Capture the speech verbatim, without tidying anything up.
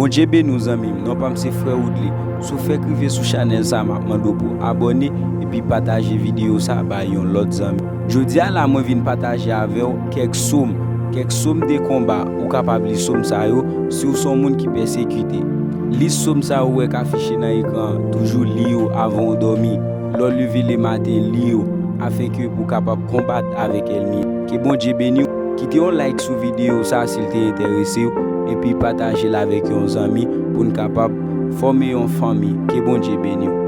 Bondye beni w zanmi m, non pa m se Frè Woodly. Si w fèk rive sou chanèl sa, m ap mande w pou w abòne epi pataje videyo sa bay yon lòt zanmi. Jodi a la mwen vin pataje avè w kèk sòm, kèk sòm de konba. Ou kapab li sòm sa yo si w se yon moun ki pèsekite. Li sòm sa yo ou wè k afiche nan ekran an, toujou li yo avan w dòmi. Lè w leve lematen, li yo, afenke pou w kapab konbat avèk ènmi. Ke Bondye beni w. Kite yon like sou videyo sa si l te enterese w, epi pataje l avèk yon zanmi pou n kapab fòme yon fanmi. Ke Bondye beni w.